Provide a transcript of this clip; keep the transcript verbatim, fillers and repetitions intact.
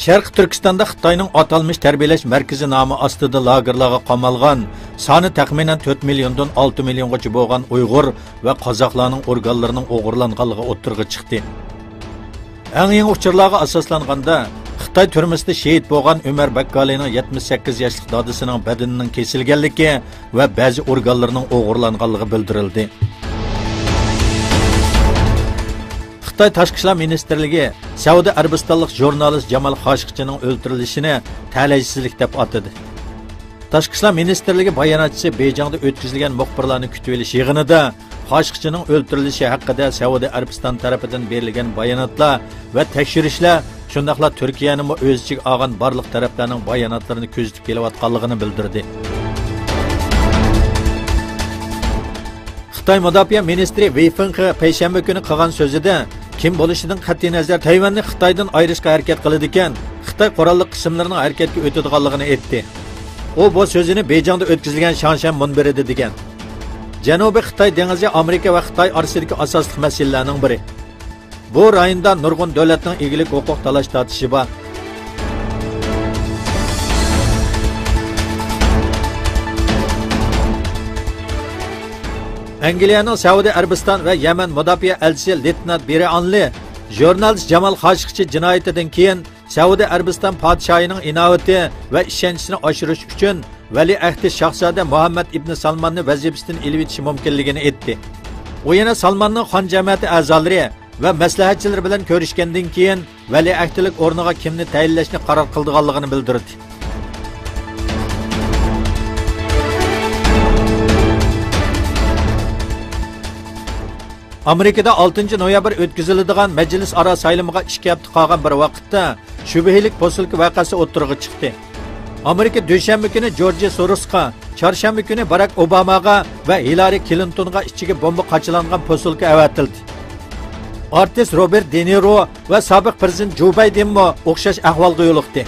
شەرقىي تۈركىستاندا خىتاينىڭ ئاتالمىش تەربىيەلەش مەركىزى نامى ئاستىدا لاگېرلارغا قامالغان، سانى تەخمىنەن تۆت مىليوندىن ئالتە مىليونغىچە بولغان ئۇيغۇر ۋە قازاقلارنىڭ ئورگانلىرىنىڭ ئوغرىلانغانلىقى ئوتتۇرىغا چىقتى. ئەڭ يېڭى ئۇچۇرلارغا ئاساسلانغاندا، خىتاي تۈرمىسىدە شېھىت بولغان ئۆمەر بەككالىنىڭ يەتمىش سەككىز ياشلىق دادىسىنىڭ بەدىنىنىڭ كېسىلگەنلىكى ۋە بەزى ئورگانلىرىنىڭ ئوغرىلانغانلىقى بىلدۈرۈلدى. خىتاي تاشقى ئىشلار مىنىستىرلىكى سەئۇدى ئەرەبىستانلىق ژۇرنالىست جامال خاشقچىنىڭ ئۆلتۈرۈلۈشىنى تەلەيسىزلىك دەپ ئاتىدى. تاشقى ئىشلار مىنىستىرلىكى باياناتچىسى بېيجىڭدا ئۆتكۈزۈلگەن مۇخبىرلارنى كۈتۈۋېلىش يىغىنىدا خاشقچىنىڭ ئۆلتۈرۈلۈشى ھەققىدە سەئۇدى ئەرەبىستان تەرىپىدىن بېرىلگەن باياناتلار ۋە تەكشۈرۈشلەر، شۇنداقلا تۈركىيەنىمۇ ئۆز ئىچىگە ئالغان بارلىق تەرەپلەرنىڭ باياناتلىرىنى كۆزىتىپ كېلىۋاتقانلىقىنى بىلدۈردى. خىتاي مۇداپىئە مىنىستىرى ۋېي فېڭخې پەيشەنبە كۈنى قىلغان سۆزىدە، كىم بولۇشىدىن قەتئىينەزەر، تەيۋەننى خىتايدىن ئايرىشقا ھەرىكەت قىلىدىكەن، خىتاي قوراللىق قىسىملىرىنىڭ ھەرىكەتكە ئۆتىدىغانلىقىنى ئېيتتى. ئۇ بۇ سۆزىنى بېيجىڭدا ئۆتكۈزۈلگەن شاڭشەن مۇنبىرىدە دېگەن. جەنۇبىي خىتاي دېڭىزى ئامېرىكا ۋە خىتاي ئارىسىدىكى ئاساسلىق مەسىلىلەرنىڭ بىرى. بۇ رايوندا نۇرغۇن دۆلەتنىڭ ئىگىلىك ھوقۇق تالاش-تارتىشى بار. ئەنگلىيەنىڭ سەئۇدى ئەرەبىستان ۋە يەمەن مۇداپىئە ئەلچىسى لېيتېنانت بىرى ئانلى ژۇرنالىست جامال خاشقچى جىنايىتىدىن كېيىن سەئۇدى ئەرەبىستان پادىشاھىنىڭ ئىناۋىتى ۋە ئىشەنچىسىنى ئاشۇرۇش ئۈچۈن ۋەلىئەھدى شاھزادە مۇھەممەد ئىبنى سالماننى ۋەزىپىسىدىن ئېلىۋېتىشى مۇمكىنلىكىنى ئېيتتى. ئۇ يەنە سالماننىڭ خان جەمەتى ئەزالىرى ۋە مەسلىھەتچىلىرى بىلەن كۆرۈشكەندىن كېيىن، ۋەلىئەھدىلىك ئورنىغا كىمنى تەيىنلەشنى قارار قىلىدىغانلىقىنى بىلدۈردى. ئامېرىكىدا ئالتىنچى نويابىر ئۆتكۈزۈلىدىغان مەجلىس ئارا سايلىمىغا ئىككى ھەپتە قالغان بىر ۋاقىتتا، شۈبھىلىك پوسۇلكا ۋەقەسى ئوتتۇرىغا چىقتى. ئامېرىكا دۈشەنبە كۈنى جورج سوروسقا، چارشەنبە كۈنى باراك ئوباماغا ۋە ھىلارى كلىنتونغا ئىچىگە بومبا قاچىلانغان پوسۇلكا ئەۋەتىلدى. ئارتىس روبېرت دېنىرو ۋە سابىق پىرېزىدېنت جو بايدېنمۇ ئوخشاش ئەھۋالغا يولۇقتى.